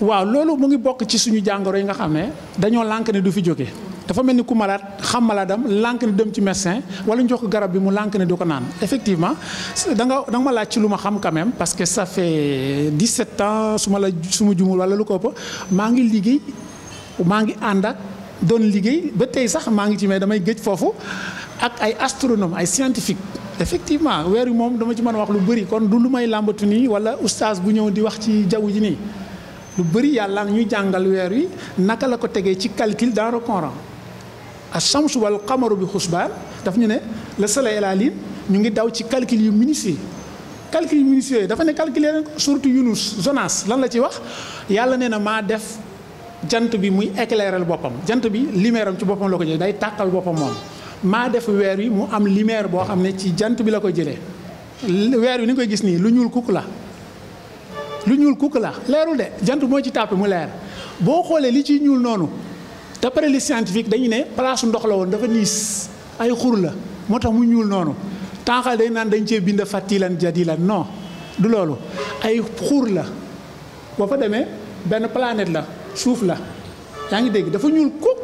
waaw loolu mu ngi bokk ci suñu jàngoro yi nga xam ne dañoo lànk ne du fi jóge dafa mel ni ku malade xam maladam lànk ne dem ci médecin wala ñu jox ko garab bi mu lànk ne du ko naan effectivement da nga ma laaj ci lu ma xam quand même parce que ça fait 17 ans su ma jumul wala lu ko ëpp maa ngi liggéey maa ngi ànd ak doon liggéey ba tey sax maa ngi ci mais damay gëj foofu ak ay astronome ay scientifique effectivement weer wi moom dama ci mën a wax lu bëri kon du lu may làmbatu nii wala oustaz bu ñëw di wax ci jaww ji nii lu bëri yàlla ñuy jàngal weer wi naka la ko tegee ci calcul dans le Coran ash-shamsu wal qamaru bi xusbaan daf ñu ne le soleil et la lune ñu ngi daw ci calcul yu minutieux calcul yu minutieux yooyu dafa ne calculer leen ko surtout Yunus Jonas lan la ci wax yàlla nee na maa def jant bi muy éclairer boppam jant bi lumière am ci boppam la ko jëlee day tàkkal boppam moom maa def weer wi mu am lumière boo xam ne ci jant bi la ko jëlee weer wi ni koy gis nii lu ñuul kukk la leerul de jant moo ci tàppe mu leer boo xoolee li ci ñuul noonu d'après les scientifiques dañu ne place ndox la woon dafa niis ay xur la moo tax mu ñuul noonu tànqal day naan dañ cee bind fatilan jadilan non du loolu ay xur la boo fa demee benn planète la suuf la yaa ngi dégg dafa ñuul kukk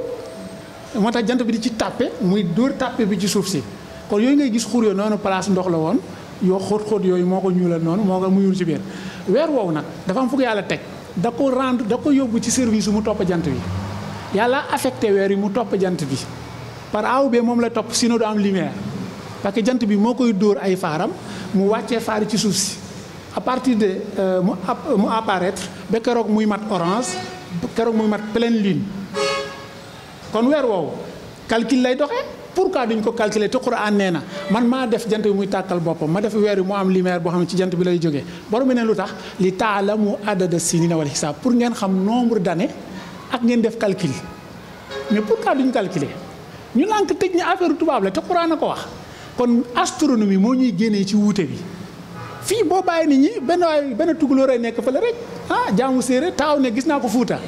moo tax jant bi di ci tàppe muy dóor tàppe bi ci suuf si kon yooyu ngay gis xur yo noonu place ndox la woon yoo xóot-xóot yooyu moo ko ñuulal noonu moo ko mu ñuul ci biir weer woowu nag dafa am fu ko yàlla teg da ko yóbbu ci service mu topp jant bi yàlla affecté weer yi mu topp jant bi par A ou B moom la topp sinon du am lumière parce que jant bi moo koy dóor ay faaram mu wàccee faari ci suuf si à partir de mu apparaître ba keroog muy mat orange keroog muy mat pleine lune kon weer woowu calcul lay doxee pourquoi duñ ko calculer te Quran nee na man maa def jant bi muy tàkkal boppam ma def weer wi mu am lumière boo xam ne ci jant bi lay jógee borom bi ne lu tax li taalamu adada sinina wal hisaab pour ngeen xam nombre d'années ak ngeen def calcul mais pourquoi duñ calculer ñu lànk tëj ñu affaire tubaab la te Quran a ko wax kon astronomie moo ñuy génnee ci wuute bi fii boo bàyyi nit ñi benn tugalóor ay nekk fële rek jaamu séeréer taaw ne gis naa ko Fuuta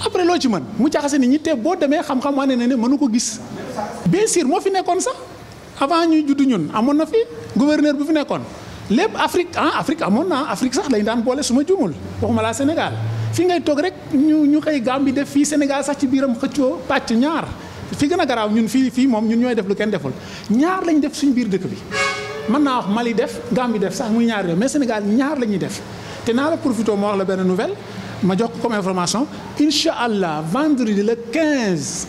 après loo ci mën mu jaxase nit ñi te boo demee xam-xam wane na ne mënu ko gis bien sûr moo fi nekkoon sax avant ñuy judd ñun amoon na fi gouverneur bu fi nekkoon lépp Afrique amoon na Afrique sax lañ daan boole su ma jumul waxuma laa Sénégal fii ngay toog rek ñu xëy Gambie def fii Sénégal sax ci biiram xëccoo pàcc ñaar fi gën a garaaw ñun fii moom ñun ñooy def lu kenn deful ñaar lañ def suñ biir dëkk bi mën naa wax Mali def Gambie def sax muy ñaar réew mais Sénégal ñaar la ñuy def te naa la profité ma wax la benn nouvelle ma jox ko comme information incha allah vendredi le 15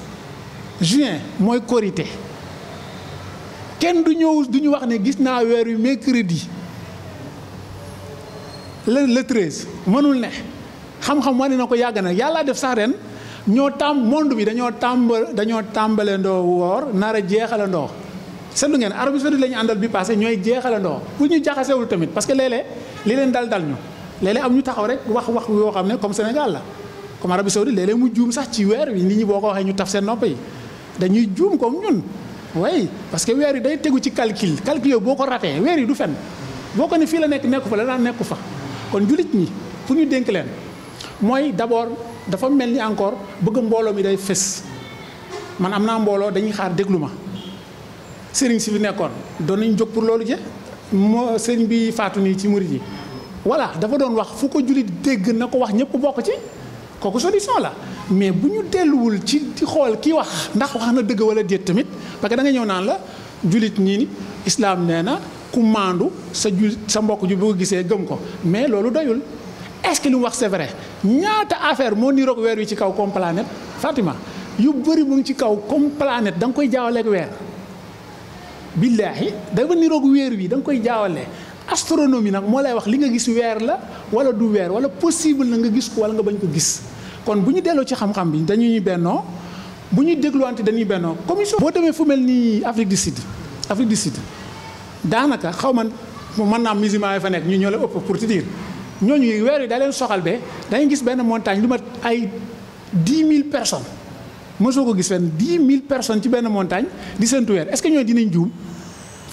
juin mooy Korité kenn du ñëw du ñu wax ne gis naa weer wi mercredi le 13 mënul ne xam-xam wane na ko yàgg na yàlla def sax ren monde bi dañoo tàmbalandoo woor nar a jeexalandoo seetlu ngeen Arabie Saoudite la ñu àndal bi passé ñooy jeexalandoo pour ñu jaxasewul tamit parce que léeg-léeg li leen dal ñu léeg-léeg am ñu taxaw rek wax yoo xam ne comme Sénégal la comme Arabie Saoudite léeg-léeg mu juum sax ci weer wi nit ñi boo ko waxee ñu taf seen nopp yi dañuy juum comme ñun oui parce que weer yi day tegu ci calcul yooyu boo ko ratee weer yi du fen boo ko ne fii la nekku fa la daan nekku fa kon jullit ñi pour ñu dénk leen mooy d'abord dafa mel ni encore bëgg mbooloo mi day fës man am naa mbooloo dañuy xaar déglu ma sëriñ si fi nekkoon doon nañ jóg pour loolu je moo sëriñ bi faatu nii ci murid yi voilà dafa doon wax fu ko jullit dégg na ko wax ñëpp bokk ci kooku solution la mais bu ñu delluwul ci xool kii wax ndax wax na dëgg wala déet tamit parce que da nga ñëw naan la jullit ñii ni islam nee na ku maandu sa mbokk ju boo gisee gëm ko mais loolu doyul est-ce que li mu wax c'est vrai ñaata affaire moo niroog weer wi ci kaw comme planète Fatima yu bëri mu ngi ci kaw comme planète da nga koy jaawaleeg weer billaahi dafa niroog weer wi da nga koy jaawale astronomie nag moo lay wax li nga gis weer la wala du weer wala possible na nga gis ko wala nga bañ ko gis kon bu ñu delloo ci xam-xam bi dañuy bennoo bu ñuy dégluwante dañuy bennoo commission boo demee fu mel ni Afrique du Sud daanaka xaw man mën naa musulman yi fa nekk ñu ñoo la ëpp pour te dire ñooñu weer yi da leen soxal be dañuy gis benn montagne lu mat ay 10 000 personnes mosoo ko gis fenn 10 000 personnes ci benn montagne di séntu weer est-ce que ñooñu dinañ juum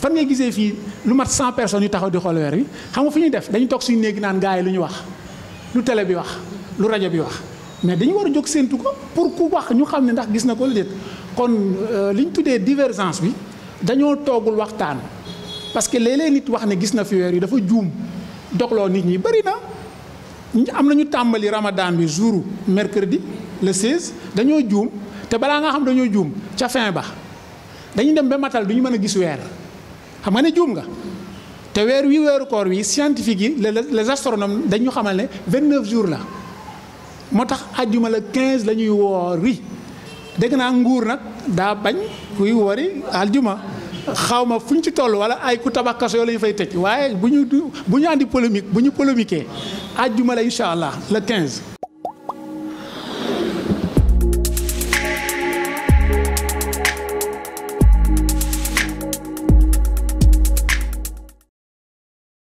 fan ngay gisee fii lu mat 100 personnes yu taxaw di xool weer wi xam nga fi ñuy def dañu toog suñu néegi naan gars yi lu ñu wax lu télé bi wax lu rajo bi wax mais dañu war a jóg séntu ko pour ku wax ñu xam ne ndax gis na ko la déet kon li ñu tuddee divergence bi dañoo toogul waxtaan parce que léeg-léeg nit wax ne gis na fi weer yi dafa juum dogloo nit ñi bëri na am nañu tàmbali ramadan bi jour mercredi le 16 dañoo juum te balaa nga xam dañoo juum ca fin ba dañuy dem ba matal du ñu mën a gis weer xam nga ne juum nga te weer wi weeru koor wi scientifique yi les astronomes dañu xamal ne 29 jours la moo tax àjjuma la 15 la ñuy woori dégg naa nguur nag daa bañ kuy woori aljuma xaw ma fu ñu ci toll wala ay ku tabax kaso yoo la ñu fay tëj waaye bu ñu andi polémique bu ñu polémiquer àjjuma la incha allah le 15.